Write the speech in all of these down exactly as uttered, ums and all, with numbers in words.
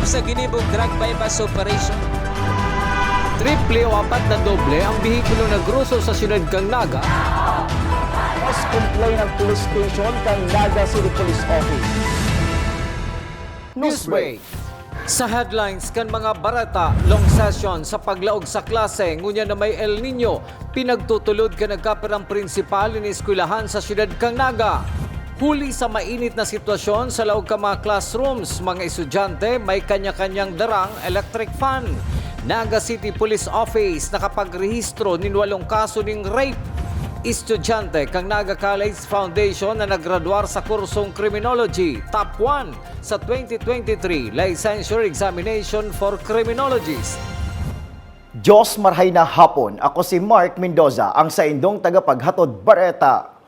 Sa ginibong drug buy-bust operation. Triple o apat na doble ang behikulo na groso sa siyudad kan Naga. Mas complain ang police station kan Naga City Police Office. Newsbreak. Sa headlines kan mga bareta, long session sa paglaog sa klase, ngunyan na may El Niño, pinagtutulod kan nagkapirang prinsipal nin eskwelahan sa siyudad kan Naga. Huli sa mainit na sitwasyon sa laog kan mga classrooms, mga estudyante may kanya-kanyang darang electric fan. Naga City Police Office nakapagrehistro nin walong kaso nin rape. Estudyante kan Naga College Foundation na naggraduar sa kursong Criminology, top one sa twenty twenty-three Licensure Examination for Criminologists. Diyos, marhay na hapon. Ako si Mark Mendoza, ang saindong tagapaghatod bareta.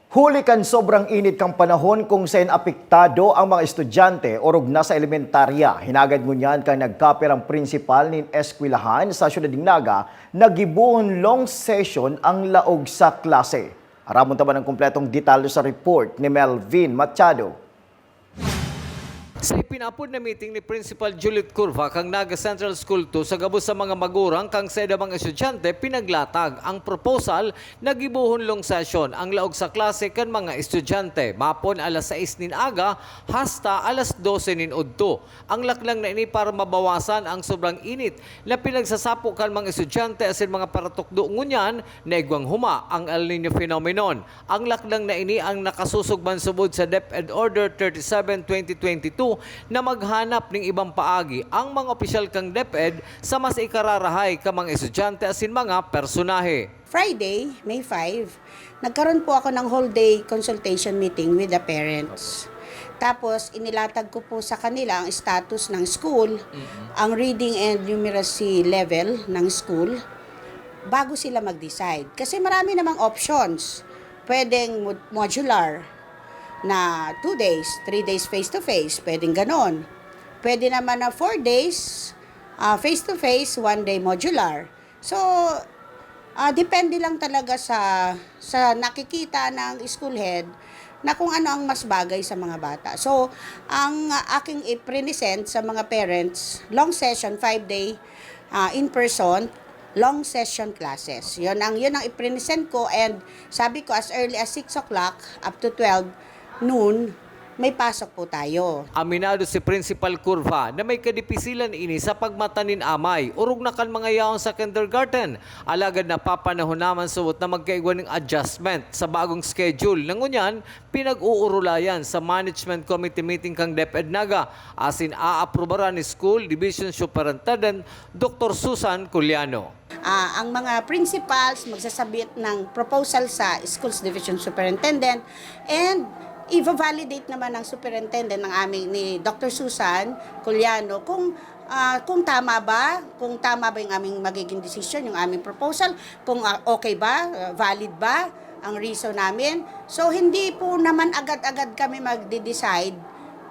Huli kan sobrang init kan panahon kung saen apektado ang mga estudyante orog nasa elementarya, hinagad ngunyan kan nagkapirang prinsipal nin eskwelahan sa siyudad nin Naga, naggibohon long session ang laog sa klase. Aramon ta man ang kompletong detalye sa report ni Melvin Machado. Sa ipinapod na meeting ni Principal Juliet Curva kan Naga Central School two sa gabos sa mga magurang kan saida mga estudyante, pinaglatag ang proposal na gibohon long session ang laog sa klase kan mga estudyante, mapon alas sais nin aga hasta alas dose nin udto. Ang laknang na ini para mabawasan ang sobrang init na pinagsasapo kan mga estudyante asin mga paratukdo ngunyan na igwang huma ang El Niño phenomenon. Ang laknang na ini ang nakasusog man subod sa DepEd Order thirty-seven twenty twenty-two na maghanap ning ibang paagi ang mga opisyal kan DepEd sa mas ikararahay kan mga estudyante asin mga personahe. Friday, May five, nagkaroon po ako ng whole day consultation meeting with the parents. Tapos, inilatag ko po sa kanila ang status ng school, ang reading and numeracy level ng school, bago sila mag-decide. Kasi marami namang options. Pwedeng mo- modular na two days, three days face-to-face, pwedeng ganon. Pwede naman na four days ah, face-to-face, one day modular. So, ah, depende lang talaga sa sa nakikita ng school head na kung ano ang mas bagay sa mga bata. So, ang aking i-present sa mga parents, long session, five day, ah, in person, long session classes. Yun ang, yun ang i-present ko, and sabi ko, as early as six o'clock up to twelve noon, may pasok po tayo. Aminado si Principal Curva na may kadipisilan ini sa pagmata nin amay, orog na kan mga yaon sa kindergarten. Alagad napapanahon naman subot na magkaigwa nin adjustment sa bagong schedule na ngunyan pinag-uurulayan sa Management Committee meeting kan DepEd Naga asin aaprubaran ni School Division Superintendent Doktor Susan Culiano. Ah, ang mga principals magsasabit ng proposal sa Schools Division Superintendent, and i-validate naman ng superintendent ng aming, ni Doctor Susan Culiano, kung, ah, kung tama ba, kung tama ba yung aming magiging decision, yung aming proposal, kung, ah, okay ba, ah, valid ba ang reason namin. So, hindi po naman agad-agad kami magde-decide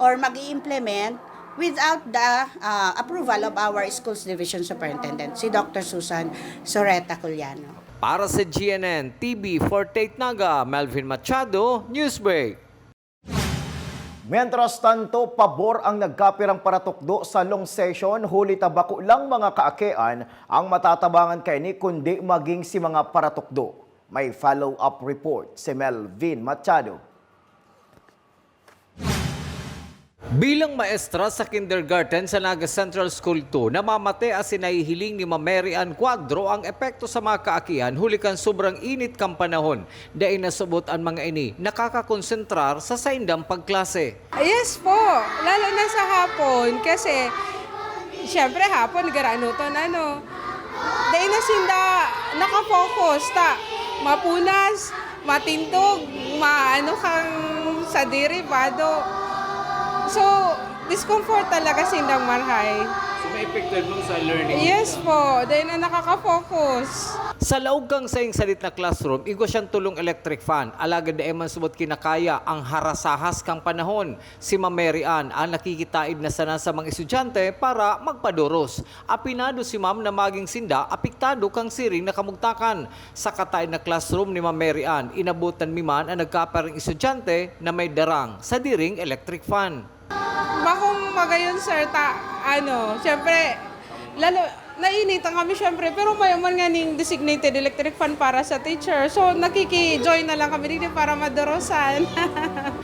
or mag-i-implement without the, ah, approval of our Schools Division Superintendent, si Doctor Susan Soreta Culiano. Para sa G N N T V forty-eight Naga, Melvin Machado, Newsbreak. Mientras tanto, pabor ang nagkapirang paratukdo sa long session, huli ta bako lang mga kaakian ang matatabangan kaini kundi maging si mga paratukdo. May follow-up report si Melvin Machado. Bilang maestra sa kindergarten sa Naga Central School two, namamate asin nahihiling ni Ma'am Mary Ann Cuadro ang epekto sa mga kaakian huli kan sobrang init kan panahon. Dai nasubot an mga ini nakakakonsentrar sa saindang pagklase. Yes po, lalo na sa hapon kasi siyempre hapon garanoton ano. Dai na sinda nakafocus ta mapunas, matindog, maano kang sadiri, bado. So, discomfort talaga sindang marhay. So, may epekto ma'am sa learning? Yes po, dai na nakaka-focus. Sa laog kan saing salit na classroom, igwa siyang tolong electric fan. Alagad dai man subot kinakaya ang harasahas kan panahon. Si Ma'am Mary Ann ang nakikitaid na sana sa mga estudyante para magpaduros. Apinado si Ma'am na maging sinda apektado kan siring na kamugtakan. Sa kataid na classroom ni Ma'am Mary Ann, inabotan mi man ang nagkapareng estudyante na may darang sadiring electric fan. Bakong magayon, sir, ta, ano, siyempre, lalo, nainitan kami, siyempre, pero mayo man nga ning designated electric fan para sa teacher. So, nakiki-join na lang kami digdi para madurusan.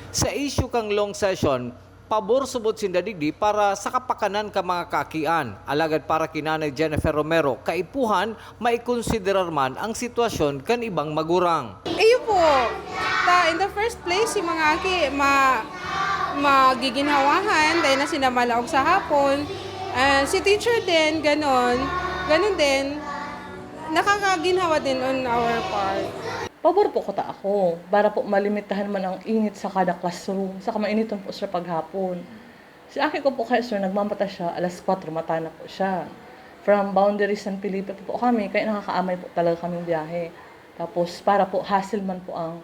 Sa isyu kan long session, pabor subot sinda digdi para sa kapakanan kan mga kaakian. Alagad para ki Nanay Jennifer Romero, kaipuhan, maikonsiderar man ang sitwasyon kan ibang magurang. Iyo po. Ta, in the first place, si mga aki, ma, magiginhawahan, dahil na sila malaog sa hapon. Ah, si teacher din, ganon. Ganon din. Nakakaginhawa din on our part. Pabor po kuta ako, para po malimitahan man ang init sa kada classroom, saka mainiton po siya paghapon. Si aki ko po kaya, sir, nagmamata siya, alas kwatro mata na po siya. From Boundary San Felipe po, po kami, kaya nakakaamay po talaga kaming biyahe. Tapos para po hassle man po ang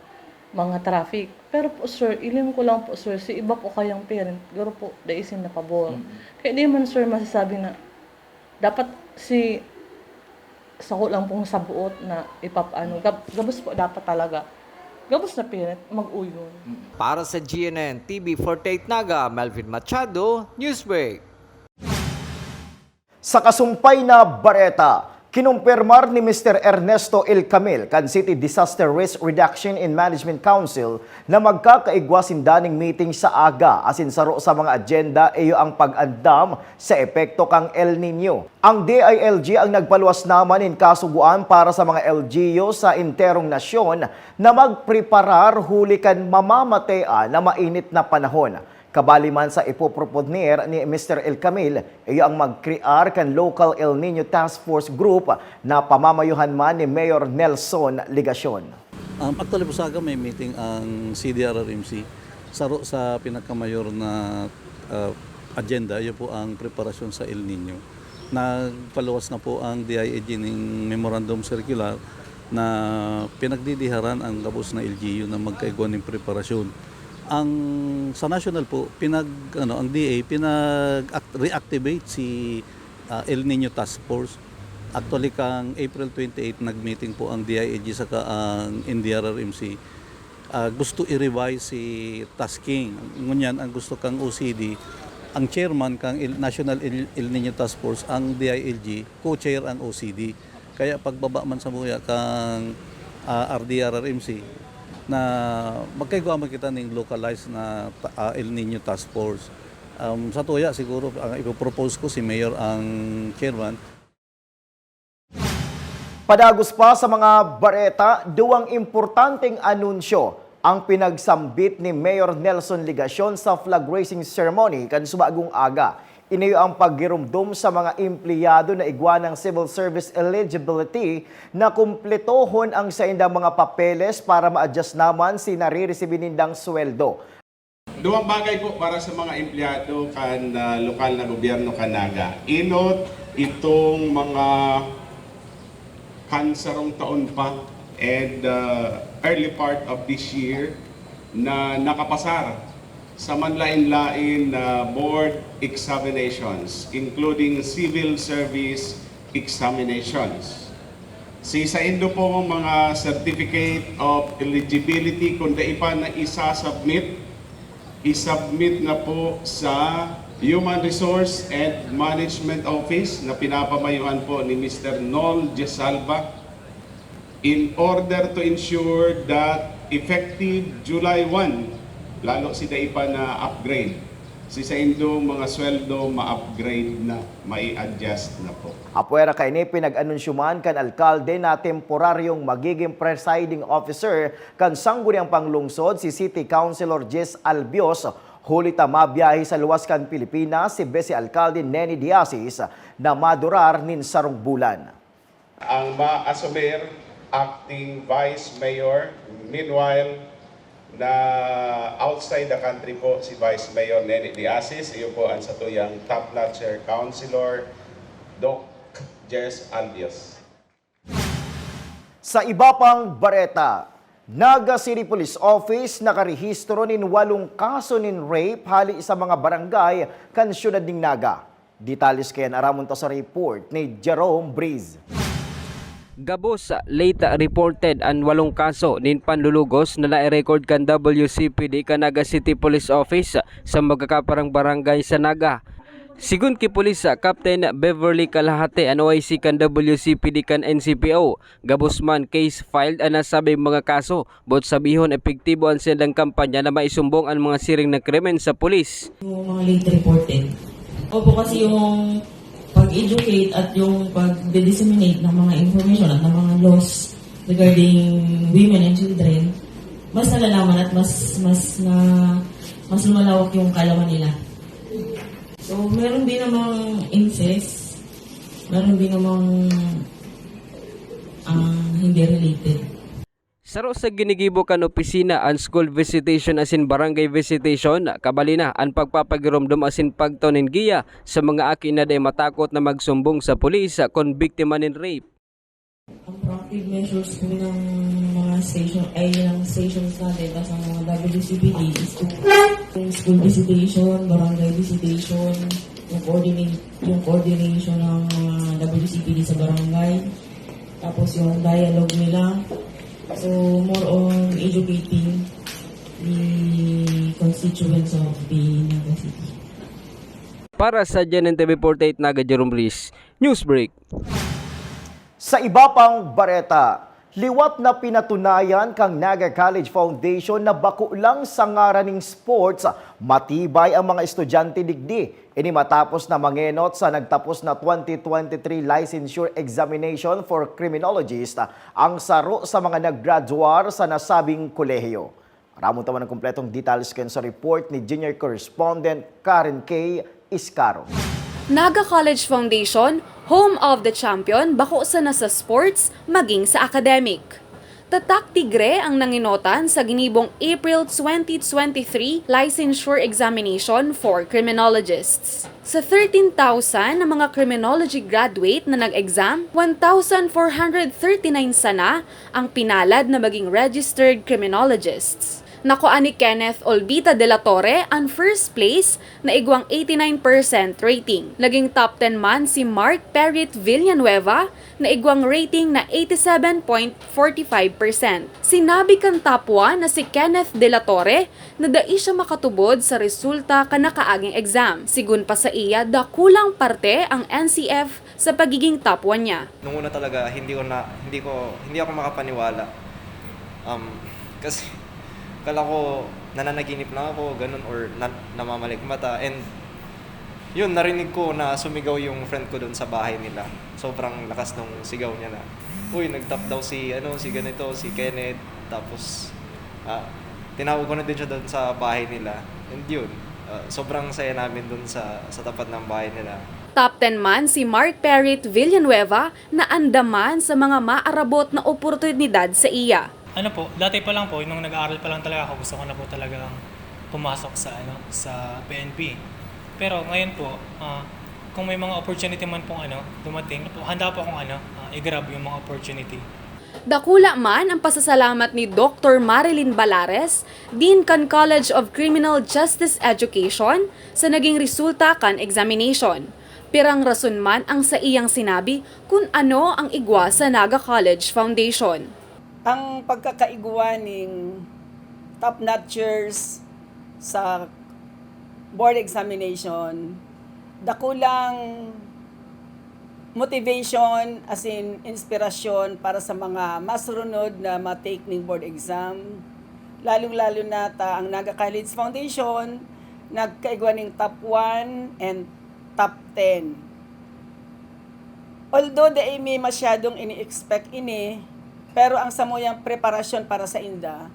mga traffic. Pero po, sir, ilim ko lang po, sir, si iba po kayang parent, garo po, daisin na pabor. Kaya di man, sir, masasabi na dapat si sako lang pong sabuot na ipapaano. Gab- gabos po dapat talaga. Gabos na parent, mag-uyon. Para sa G N N T V forty-eight Naga, Melvin Machado, Newsbreak. Sa kasumpay na bareta, kinumpirmar ni Mister Ernesto El Camil kan City Disaster Risk Reduction and Management Council na magkakaigwa sinda ning meeting sa aga asin saro sa mga agenda iyo ang pag-andam sa epekto kan El Niño. Ang D I L G ang nagpaluwas naman nin kasugoan para sa mga L G U sa enterong nasyon na magpreparar huli kan mamamatea na mainit na panahon. Kabali man sa ipoproponer ni Mister El Camil, iyo ang magkrear kan Local El Niño Task Force Group na pamamayuhan man ni Mayor Nelson Legacion. Um, actually po, sa aga may meeting ang C D R R M C. Saro sa pinakamayor na ah, agenda, iyo po ang preparasyon sa El Niño. Nagpaluwas na po ang D I L G ning memorandum circular na pinagdidiharan ang gabos na L G U na magkaigwa ning preparasyon. Ang sa national po, pinag ano, ang D A pinag-reactivate si ah, El Niño Task Force. Actually, kang April twenty-eight, nag-meeting po ang D I L G saka ang N D R R M C. Ah, gusto i-revise si tasking. Ngunyan, ang gusto kang O C D, ang chairman kang El- National El, El Niño Task Force, ang D I L G, co-chair ang O C D. Kaya pagbaba man sa buya kang ah, R D R R M C, na magkaigwa man kita ning localized na ta- ah, El Niño Task Force. Um, sa tuya, siguro, ang ipopropose ko, si Mayor ang chairman. Padagos pa sa mga bareta, duwang importanteng anunsyo ang pinagsambit ni Mayor Nelson Legacion sa flag raising ceremony kan subagong aga. Ini iyo ang paggiromdom sa mga empleyado na igwa ng civil service eligibility na kumpletohon ang saindang mga papeles para ma-adjust naman si nariresibi nindang sweldo. Duwang bagay po para sa mga empleyado kan ah, lokal na gobyerno kan Naga. Inot itong mga kansarong taon pa and ah, early part of this year na nakapasar sa manlain-lain na board examinations, including civil service examinations. Si saindo pong mga certificate of eligibility, kung dai pa na isa-submit, i-submit na po sa Human Resource and Management Office na pinapamayuhan po ni Mister Nol Gesalva in order to ensure that effective July one, lalo si dai pa na upgrade, si saindong mga sweldo ma-upgrade na, mai-adjust na po. Apwera kaini, pinag-anunsyo man kan alkalde na temporaryong magiging presiding officer kan sangguniang panglungsod si City Councilor Jess Albios, huli ta mabiyahe sa luwas kan Pilipinas si Vice Alkalde Neni Diasis na madurar nin sarong bulan. Ang ma-assume, acting vice mayor. Meanwhile, na outside the country po si Vice Mayor Nene Diasis, iyo po ang satuyang top-notcher councilor, Doc Jess Albios. Sa iba pang bareta, Naga City Police Office nakarehistro nin walong kaso nin rape hali sa mga barangay kan siyudad nin Naga. Detalles kaiyan aramon ta sa report ni Jerome Breeze. Gabos, late reported an walong kaso nin panlulugos na nai-record kan W C P D kan Naga City Police Office sa magkakaparang barangay sa Naga. Sigon ki Police Captain Beverly Kalahate, an O I C kan W C P D kan N C P O, gabos man case filed an nasabing mga kaso, boot sabihon epektibo an saindang kampanya na maisumbong an mga siring na krimen sa pulis. Yung mga late reported. Opo, kasi yung pag-educate at yung pag-disseminate ng mga information at ng mga laws regarding women and children, mas nalalaman at mas, mas na, mas lumalawak yung kaalaman nila. So, meron din namang incest, meron din namang, ah, hindi related. Saro sa ginigibo kan opisina an school visitation asin barangay visitation, kabali na an pagpapagiromdom asin pagtao nin giya sa mga aki na dai matakot na magsumbong sa pulis kun biktima nin rape. Ang proactive measures po ng mga station, ay, ng stations natin, tas ang mga W C P D is to, yung school visitation, barangay visitation, yung coordinate, yung coordination ng mga W C P D sa barangay, tapos yung dialogue nila. So, more on educating the constituents of the Naga City. Para sa G N N T V forty-eight Naga, Jerome Reis, Newsbreak. Sa iba pang bareta, liwat na pinatunayan kan Naga College Foundation na bako lang sa ngaran nin sports, matibay ang mga estudyante digdi. Ini matapos na mangenot sa nagtapos na twenty twenty-three Licensure Examination for Criminologist ang saro sa mga naggraduar sa nasabing kolehiyo. Aramon ta man an kompletong details kan sa report ni junior correspondent Karen K. Iscaro. Naga College Foundation, home of the champion, bako sana sa sports, maging sa academic. Tatak tigre ang nangenotan sa ginibong April twenty twenty-three Licensure Examination for Criminologists. Sa thirteen thousand na mga criminology graduate na nag-exam, one thousand four hundred thirty-nine sana ang pinalad na maging registered criminologists. Nakuha ni Kenneth Olbita de la Torre an first place na igwang eighty-nine percent rating. Naging top ten man si Mark Perit Villanueva na igwang rating na eighty-seven point forty-five percent. Sinabi kan top one na si Kenneth de la Torre na dai siya makatubod sa resulta kan nakaaging exam. Sigun pa saiya, dakulang parte ang N C F sa pagiging top one niya. Nung una talaga, hindi ko na, hindi ko, hindi ako makapaniwala. Um, kasi kala ko nananaginip lang ako, ganun, or na, namamaligmata. And yun, narinig ko na sumigaw yung friend ko doon sa bahay nila. Sobrang lakas nung sigaw niya na, "Uy, nag-top daw si, ano, si ganito, si Kenneth." Tapos, ah, tinawag ko na din siya doon sa bahay nila. And yun, ah, sobrang saya namin doon sa, sa tapat ng bahay nila. Top ten man si Mark Perit Villanueva na andaman sa mga maarabot na oportunidad sa iya. Ano po, dati pa lang po, nung nag-aaral pa lang talaga ako, gusto ko na po talagang pumasok sa, ano, sa P N P. Pero ngayon po, ah, kung may mga opportunity man pong, ano, dumating, po, handa po akong, ano, ah, i-grab yung mga opportunity. Dakula man ang pasasalamat ni Doktor Marilyn Balares, Dean kan College of Criminal Justice Education, sa naging resulta kan examination. Pirang rason man ang saiyang sinabi kun ano ang igwa sa Naga College Foundation. Ang pagkakaigwa ning top notchers sa board examination, dakulang motivation, as in inspirasyon para sa mga masurunod na ma-take ning board exam. Lalong-lalo na ta ang Naga College Foundation, nagkaigwa ning top one and top ten. Although dai mi masyadong ini-expect ini, pero ang samuyang preparasyon para sa inda,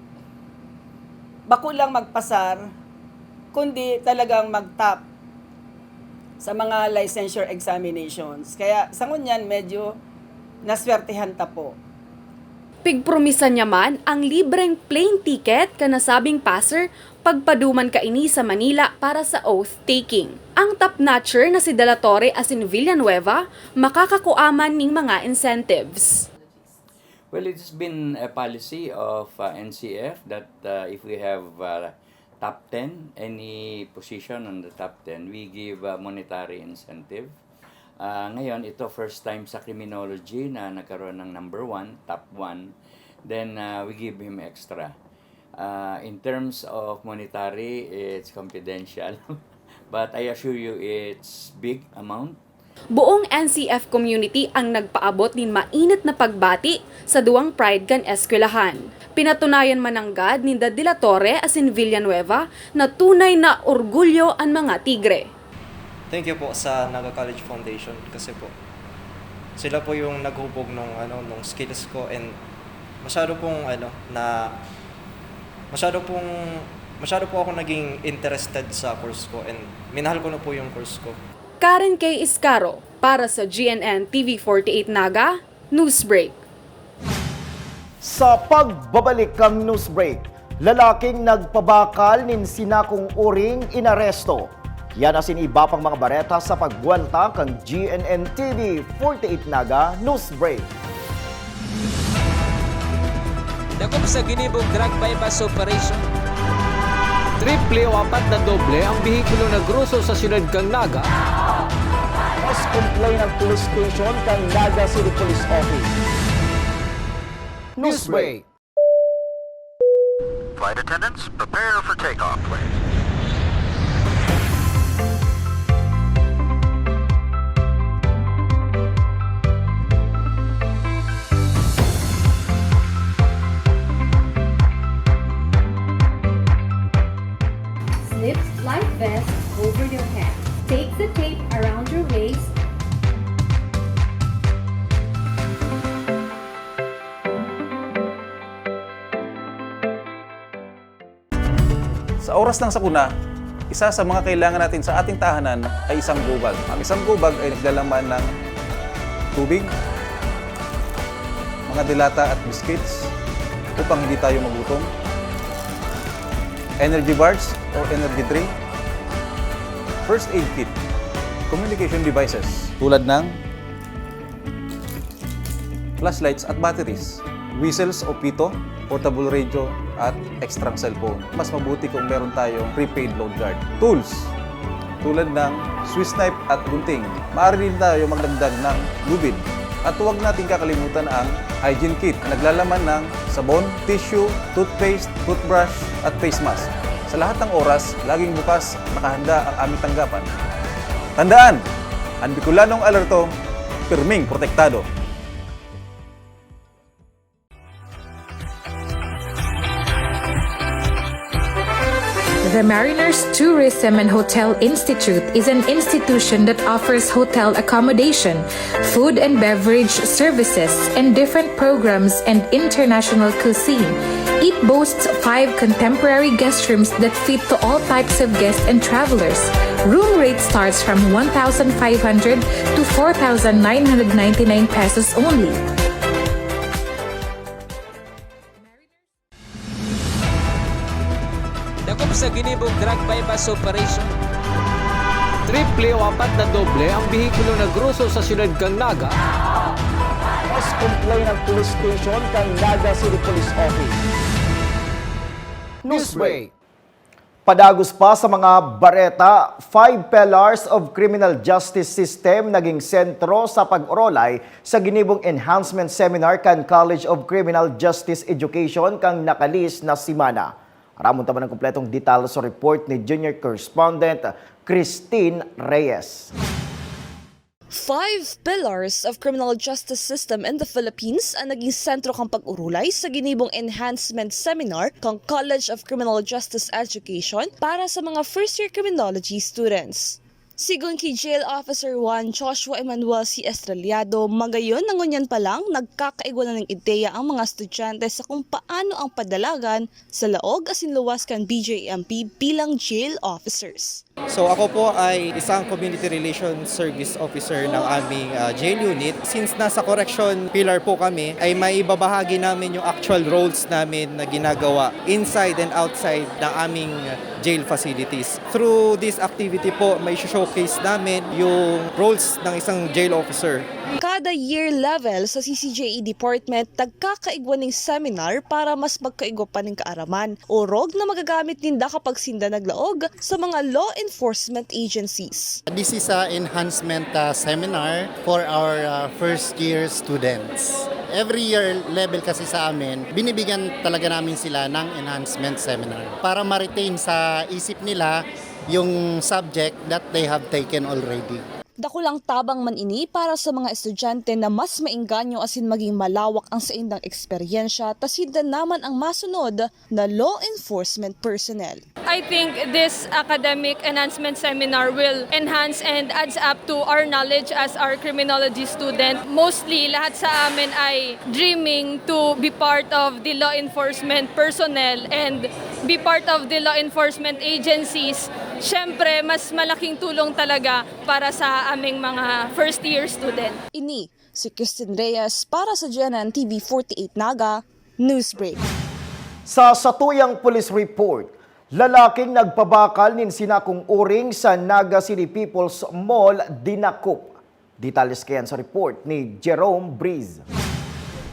bako lang magpasar, kundi talagang mag-top sa mga licensure examinations. Kaya sa ngunyan, medyo naswertehan ta po. Pigpromisan niya man ang libreng plane ticket kan nasabing passer pagpaduman kaini sa Manila para sa oath-taking. Ang top-notcher na si De La Torre asin Villanueva makakakua man ning mga incentives. Well, it's been a policy of uh, N C F that uh, if we have uh, top ten, any position on the top ten, we give uh, monetary incentive. Ah, ngayon, ito first time sa criminology na nagkaroon ng number one, top one. Then, ah, we give him extra. Ah, in terms of monetary, it's confidential. But I assure you, it's big amount. Buong N C F community ang nagpaabot nin mainit na pagbati sa duwang pride kan eskwelahan. Pinatunayan man nanggad ninda De La Torre asin Villanueva na tunay na orgulyo an mga Tigre. Thank you po sa Naga College Foundation kasi po sila po yung naghubog nung ano nung skills ko and masyado pong ano na masyado pong masyado po ako naging interested sa course ko and minahal ko na po yung course ko. Karen K. Iscaro para sa G N N T V forty-eight Naga, Newsbreak. Sa pagbabalik kan Newsbreak, lalaking nagpabakal nin sinakong uring inaresto. Yan asin iba pang mga bareta sa pagbuwelta kan G N N T V forty-eight Naga Newsbreak. Dakop sa ginibong drug buy-bust operation. Triple o apat na doble ang behikulo na groso sa siyudad kan Naga. Mas complain ang police station kan Naga City Police Office. Newsbreak. Flight attendants, prepare for takeoff, please. Slip life vest over your head. Take the tape around your waist. Sa oras ng sakuna, isa sa mga kailangan natin sa ating tahanan ay isang gobag. Ang isang gobag ay naglalaman ng tubig, mga delata at biscuits upang hindi tayo magutom, energy bars or energy drink, first aid kit, communication devices tulad ng flashlights at batteries, whistles o pito, portable radio, at extrang cellphone. Mas mabuti kung meron tayong prepaid load guard. Tools, tulad ng Swiss knife at gunting. Maaari din tayo magdagdag ng lubid. At huwag nating kakalimutan ang hygiene kit na naglalaman ng sabon, tissue, toothpaste, toothbrush, at face mask. Sa lahat ng oras, laging bukas, nakahanda ang aming tanggapan. Tandaan, ang Bicolanong alerto, pirming protektado. The Mariners Tourism and Hotel Institute is an institution that offers hotel accommodation, food and beverage services, and different programs and international cuisine. It boasts five contemporary guest rooms that fit to all types of guests and travelers. Room rate starts from one thousand five hundred to four thousand nine hundred ninety-nine pesos only. Dakop sa ginibong drug buy-bust operation. Triple o apat na doble ang behikulo na groso sa siyudad kan Naga. Mas complain ang police station kan Naga City Police Office. Newsbreak. Padagos pa sa mga bareta, Five Pillars of Criminal Justice System naging sentro sa pag-orolay sa ginibong enhancement seminar kan College of Criminal Justice Education kan nakalihis na semana. Aramon ta man ang kompletong detalye sa report ni Junior Correspondent Christine Reyes. Five Pillars of Criminal Justice System in the Philippines ang naging sentro kan pag-orolay sa ginibong enhancement seminar kan College of Criminal Justice Education para sa mga first year criminology students. Sigon ki Jail Officer one Joshua Emmanuel C. Estrellado, magayon na ngunyan pa lang nagkakaigwa na nin ideya ang mga estudyante sa kung paano ang padalagan sa laog asin luwas kan B J M P bilang jail officers. So ako po ay isang Community Relations Service Officer ng aming ah, jail unit. Since nasa correction pillar po kami, ay maibabahagi namin yung actual roles namin na ginagawa inside and outside ng aming jail facilities. Through this activity po, may show Case namin yung roles ng isang jail officer. Kada year level sa C C J E department, nagkakaigwa ning seminar para mas magkaigwa pa ning kaaraman, orog na magagamit ninda kapag sinda naglaog sa mga law enforcement agencies. This is a enhancement uh, seminar for our uh, first year students. Every year level kasi sa amin, binibigyan talaga namin sila ng enhancement seminar para ma-retain sa isip nila yung subject that they have taken already. Dakulang tabang man ini para sa mga estudyante na mas maengganyo asin maging malawak ang saindang eksperyensya ta sinda naman ang masunod na law enforcement personnel. I think this academic enhancement seminar will enhance and adds up to our knowledge as our criminology student. Mostly, lahat sa amin ay dreaming to be part of the law enforcement personnel and be part of the law enforcement agencies. Siyempre, mas malaking tulong talaga para sa aming mga first year student. Ini si Christine Reyes para sa G N N T V forty-eight Naga, Newsbreak. Sa satuyang police report, lalaking nagpabakal nin sinakong uring sa Naga City People's Mall, dinakop. Detalles kayan sa report ni Jerome Breeze.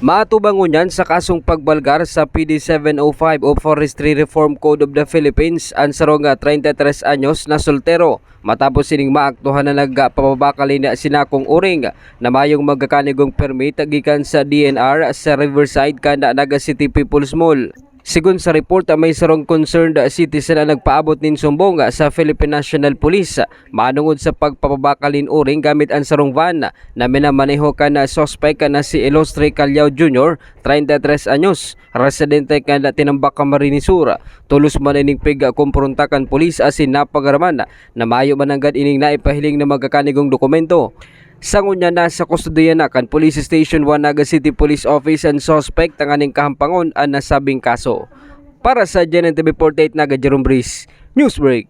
Maatubang ngunyan sa kasong pagbalgar sa P D seven oh five o Forestry Reform Code of the Philippines an sarong treinta y tres anyos na soltero. Matapos sining maaktuhan na nagpapabakal nin sinakong uring na mayong magkakanigong permit gikan sa D N R sa Riverside kan Naga City People's Mall. Sigon sa report, may sarong concerned citizen ang nagpaabot nin sumbong sa Philippine National Police manungod sa pagpapabakal nin uring gamit an sarong van na minamaneho kan suspek na si Ilustre Callao Junior, treinta y tres anyos, residente kan Tinambac, Camarines Sur. Tolos man ining pigkompronta kan pulis asin napagaraman na mayo mananggad ining naipahiling na magkakanigong dokumento. Sa ngunyan, nasa kustodiya na kan Police Station one Naga City Police Office an suspek tanganing kahampangon an nasabing kaso. Para sa G N N T V forty-eight Naga, Jerome Breeze, Newsbreak.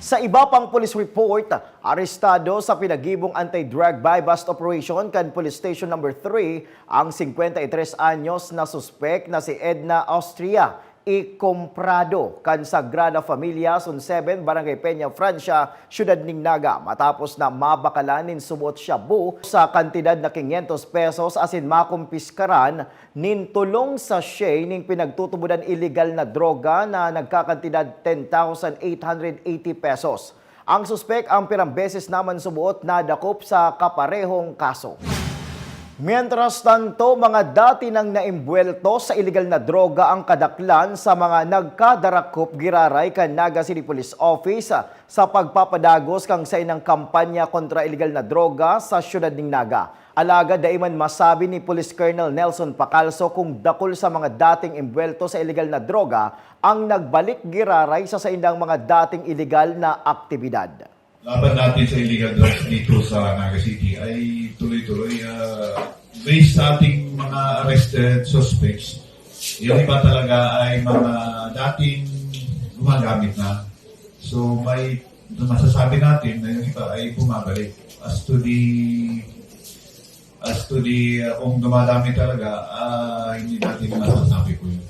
Sa iba pang police report, arestado sa pinagibong anti-drug buy-bust operation kan Police Station Number three ang singkwenta y tres anyos na suspek na si Edna Austria. Ikomprado kan Sagrada Familia, Zone seven, Barangay Peña Francia, Siyudad nin Naga, matapos na mabakalan nin suboot shabu sa kantidad na quinientos pesos asin makumpiskaran nin tolong sachet nin pinagtutubodan ilegal na droga na nagkakantidad ten thousand eight hundred eighty pesos. Ang suspek ang pirang beses naman suboot nadakop sa kaparehong kaso. Mientras tanto, mga dati nang naimbuwelto sa ilegal na droga ang kadaklan sa mga nagkadarakop giraray kan Naga City Police Office sa pagpapadagos kan saindang kampanya kontra ilegal na droga sa siyudad nin Naga. Alagad dai man masabi ni Police Colonel Nelson Pacalso kung dakul sa mga dating imbuwelto sa ilegal na droga ang nagbalik giraray sa saindang mga dating ilegal na aktibidad. Laban natin sa illegal drugs dito sa Naga City ay tuloy-tuloy. Ah, based sa ating mga arrested suspects, yung iba talaga ay mga dating gumagamit na. So may masasabi natin na yung iba ay bumabalik. As to the as to the uh, kung dumadami talaga, ah, hindi natin masasabi po yun.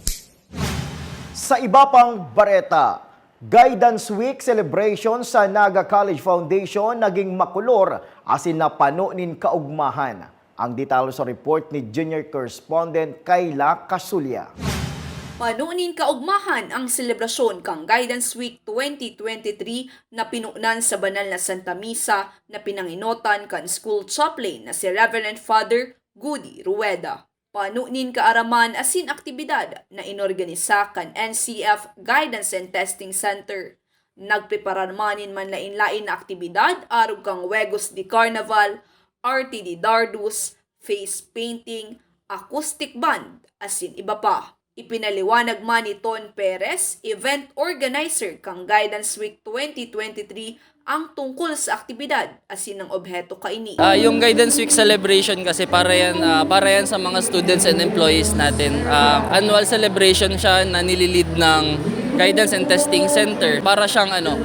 Sa iba pang bareta, Guidance Week celebration sa Naga College Foundation naging makulor asin napano nin kaugmahan. Ang detalye sa report ni Junior Correspondent Kayla Casulia. Pano nin kaugmahan ang selebrasyon kan Guidance Week twenty twenty-three na pinunan sa banal na Santa Misa na pinangenotan kan School Chaplain na si Reverend Father Goody Rueda. Pano nin kaaraman asin aktibidad na inorganisa kan N C F Guidance and Testing Center. Nagprepara man nin manlaen-laen na aktibidad arog kan Juegos de Carnaval, Arte de Dardos, face painting, acoustic band, asin iba pa. Ipinaliwanag man ni Ton Perez, event organizer kan Guidance Week twenty twenty-three, ang tungkol sa aktibidad asin ang obheto kaini. Ah, yung Guidance Week celebration kasi para yan, ah, para yan sa mga students and employees natin. Ah, annual celebration siya na nililid ng Guidance and Testing Center. Para siyang ano,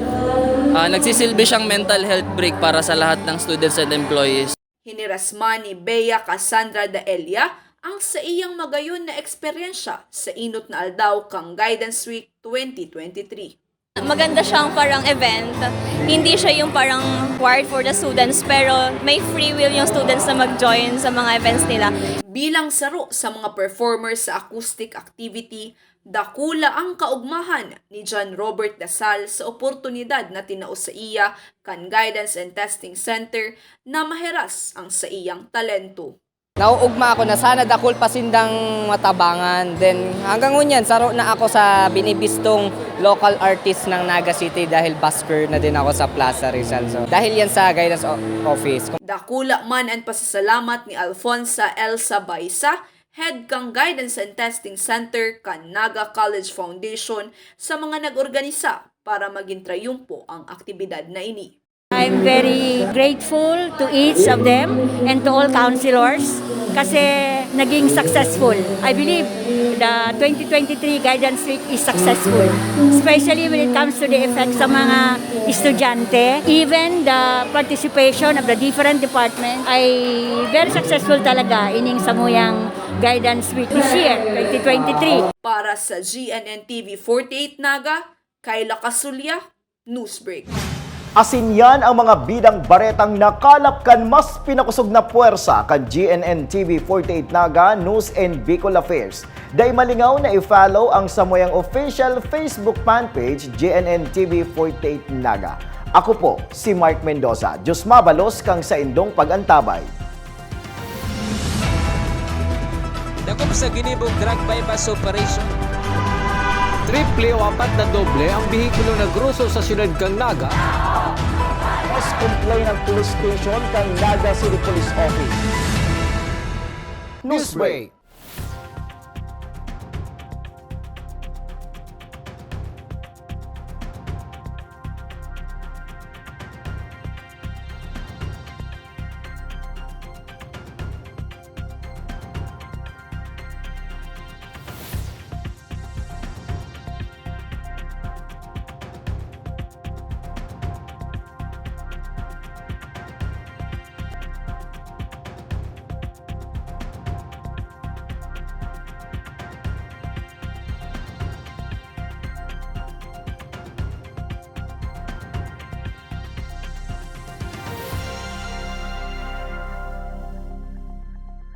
ah, nagsisilbi siyang mental health break para sa lahat ng students and employees. Hiniras man ni Bea Cassandra Daelia ang saiyang magayon na eksperyensya sa inot na aldaw kan Guidance Week twenty twenty-three. Maganda siyang parang event. Hindi siya yung parang required for the students, pero may free will yung students na mag-join sa mga events nila. Bilang saro sa mga performers sa acoustic activity, dakula ang kaugmahan ni John Robert Dasal sa oportunidad na tinao sa iya kan Guidance and Testing Center na mahiras ang saiyang talento. Nauugma ako na sana dakul pa sindang matabangan. Then, hanggang ngunyan, saro na ako sa binibistong local artist ng Naga City dahil busker na din ako sa Plaza Rizal. So, dahil yan sa guidance o- office. Dakula man an pasasalamat ni Alfonsa Elsa Baisa, head kan Guidance and Testing Center kan Naga College Foundation, sa mga nag-organisa para maging trayumpo ang aktibidad na ini. I'm very grateful to each of them and to all counselors kasi naging successful. I believe the twenty twenty-three Guidance Week is successful, especially when it comes to the effect sa mga estudyante. Even the participation of the different departments ay very successful talaga ining samuyang Guidance Week this year, twenty twenty-three. Para sa G N N T V forty-eight Naga, Kyla Casulla, Newsbreak. Asin yan ang mga bidang baretang nakalap kan mas pinakosog na pwersa kan G N N T V forty-eight Naga News and Bicol Affairs. Dai malingaw na i-follow ang samuyang official Facebook fan page, G N N T V forty-eight Naga. Ako po si Mark Mendoza. Diyos mabalos kang saindong pag-antabay. Dakop sa ginibong drug buy-bust operation. Triple o apat na doble ang behikulo na groso sa siyudad kan Naga. Mas complain ang police station kan Naga City Police Office. Newsbreak.